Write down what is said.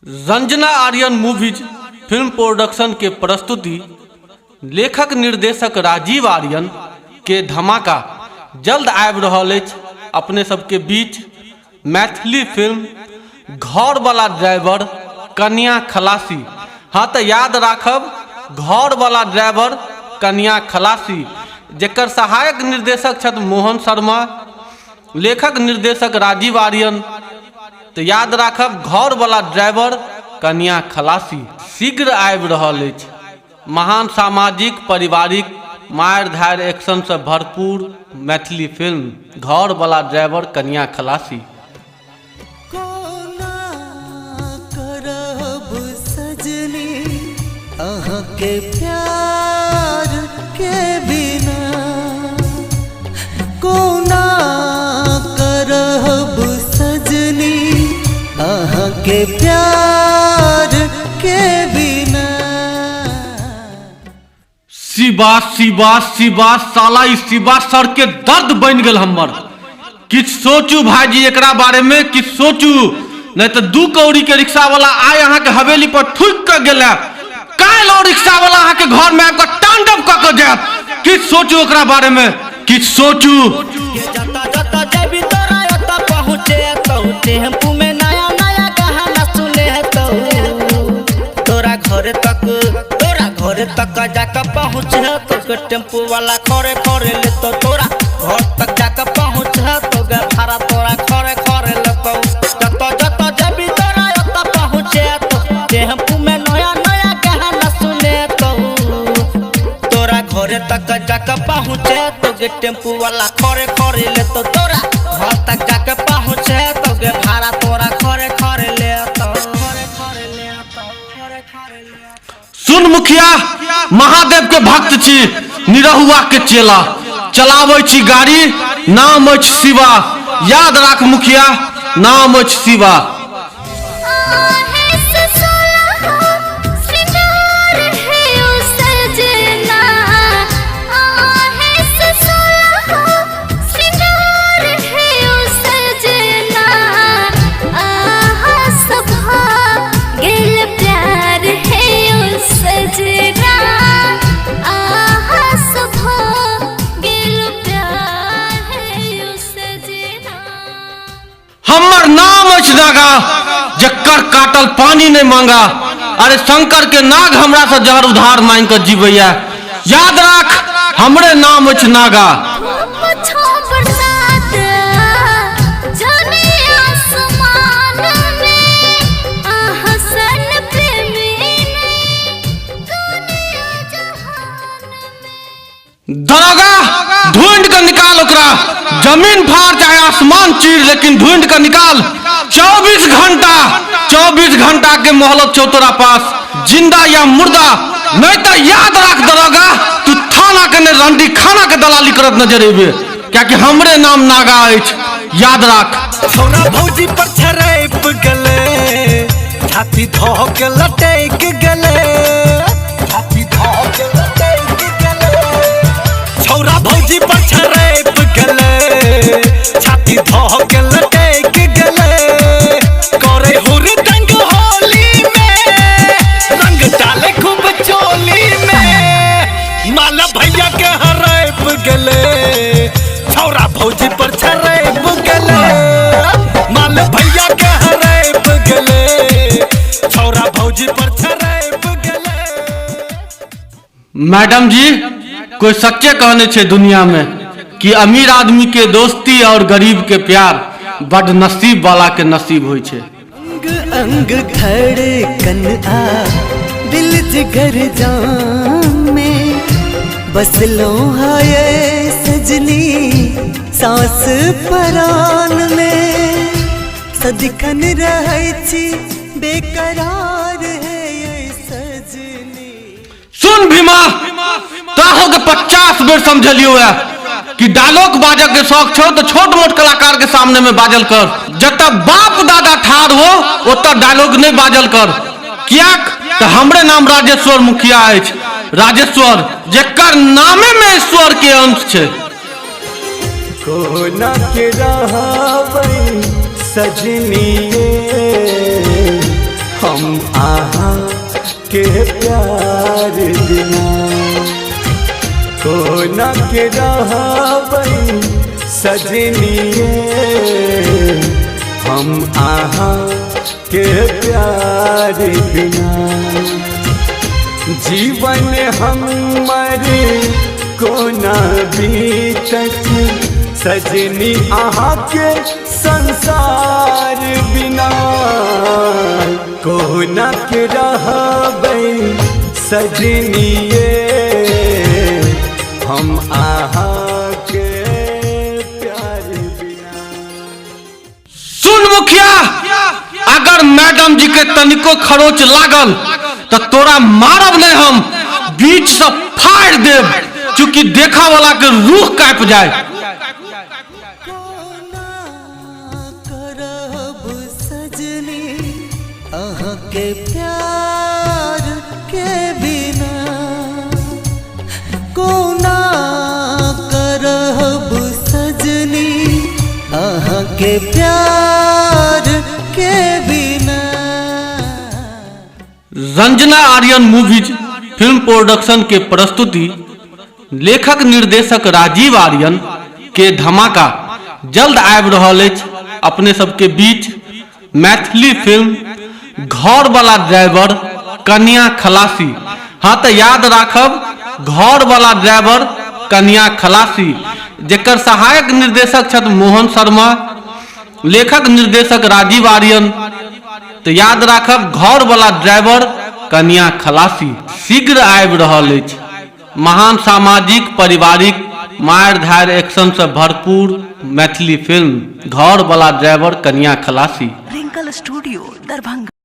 Ranjana Aryan movies film production के प्रस्तुति लेखक निर्देशक राजीव आर्यन के धमाका जल्द आबि रहल अछि अपने सबके बीच मैथिली फिल्म घरवला ड्राइवर कनिया खलासी। हाँ तऽ याद राखब घरवला ड्राइवर कनिया खलासी, जकर सहायक निर्देशक छथि मोहन शर्मा, लेखक निर्देशक राजीव आर्यन। तऽ याद राखब घरवला ड्राइवर कनिया खलासी शीघ्र आबि रहल अछि। महान सामाजिक पारिवारिक मारि धारि एक्शन से भरपूर मैथिली फिल्म घरवला ड्राइवर कनिया खलासी। कोना करब सजनी अहाँके प्यार के बिना, कोना करब सजनी अहाँके प्यार के बिना। शिवा शिवा शिवा, साला ई शिवा सर के दर्द बनि गेल हमर। किछु सोचू भाईजी एकरा बारे में, किछु सोचू, नहीं तो 2 कौड़ी के रिक्शा वाला आय अहाँ के हवेली पर ठुक के गेला, काल्हि ओ रिक्शा वाला अहाँ के घर में आबि के तांडव कऽ के जायत। किछु सोचू एकरा बारे में, किछु सोचू। जता जता जेबी तोरा ओता पहुँचे तौ, टेम्पू में नया नया गाना सुने तौ, तोरा घर तक, तोरा घर तक जाके पहुँचे तो टेम्पू वाला खरे खरे ले तो, तोरा घर तक जाके पहुँचे तो गे भाड़ा तोरा खरे खरे ले तो। जता जता जेबी तोरा ओता पहुँचे तो, टेम्पू में नया नया गाना सुने तो, तोरा घर तक जाके पहुँचे तो गे टेम्पू वाला खरे खरे ले तो, तोरा घर तक जाके पहुँचे तो गे भाड़ा तोरा खरे खरे ले तो, खरे खरे ले तो, खरे खरे ले तो। सुन मुखिया, महादेव के भक्त छी, निरहुआ के चेला, चलाबै छी गाड़ी, नाम अछि शिवा। याद राख मुखिया, नाम अछि शिवा। हमर नाम अछि नागा, जकर काटल पानी नहीं मांगा। अरे शंकर के नाग हमरा से जहर उधार मांग के जीवैया। याद राख, हमरे नाम अछि नागा। दरोगा ढूंढ के निकाल ओकरा, जमीन फाड़ चाहे आसमान चीर, लेकिन ढूंढ के निकाल। 24 घंटा, 24 घंटा के मोहलत छौ तोरा पास, जिंदा या मुर्दा। नहीं तो याद राख दरोगा, तू थाना के ने रंडी खाना के दलाली करत नजर एबे, कियाकि हमरे नाम नागा अछि, याद राख। छोरा भौजी पर छरैप गेलै, छाती धो के लटैक गेलै, छाती धो के लटैक गेलै। छौरा भौजी पर छरैप गेलै, छाती धो के लटैक गेलै। करे हुरदंग होली में, रंग डाले खूब चोली में, माला भैया के हरैप गेलै, छौरा भौजी पर छरैप गेलै, माल भैया के हरैप गेलै, छौरा भौजी पर छरैप गेलै। मैडम जी, कोई सच्चे कहने छे दुनिया में कि अमीर आदमी के दोस्ती और गरीब के प्यार बड़ नसीब वाला के नसीब होई छे। अंग अंग धड़कन आ दिल जिगर जान में, बस लो हाय सजनी सांस परान में, सदिखन रहै छी बेकरार है ये सजनी। सुन भीमा, ताहो के 50 बेर समझलियो है कि डायलॉग बाजऽ के शौक छौ तो छोट मोट कलाकार के सामने में बाजल कर, जतऽ बाप दादा ठाढ़ हो ओतऽ डायलॉग नहीं बाजल कर। कियाक तो हमरे नाम राजेश्वर मुखिया अछि, राजेश्वर जेकर नामे में ईश्वर के अंश छे। कोना के रहबै सजनिए, हम हम अहाँ के प्यार बिना कोना के रहबै सजनिए, हम अहाँ के प्यार बिना। जीवन हमर कोना बीतत सजनी अहाँ के संसार बिना, कोना के रहबै सजनिए, हम अहाँ के प्यार बिना। सुन मुखिया, अगर मैडम जी के तनिको खरोच लागल तो तोरा मारब नहीं, हम बीच से फाड़ देब, चूंकि देखा वाला के रूह कांप जाए। कोना करब सजनी अहाँ के प्यार के बिना, कोना करब सजनी अहाँ के प्यार के बिना। Ranjana Aryan movies film production के प्रस्तुति, लेखक निर्देशक राजीव आर्यन के धमाका जल्द आबि रहल अछि अपने सबके बीच। मैथिली फिल्म घर वाला ड्राइवर कन्या खलासी। हाँ तो याद राखब, घर वाला ड्राइवर कन्या खलासी, जेकर सहायक निर्देशक छथि मोहन शर्मा, लेखक निर्देशक राजीव आर्यन। तो याद राखब, घर वाला ड्राइवर कन्या खलासी शीघ्र आबि रहल अछि। महान सामाजिक पारिवारिक मारि धारि एक्शन से भरपूर मैथिली फिल्म घर वाला ड्राइवर कन्या खलासी। रिंकल स्टूडियो दरभंगा।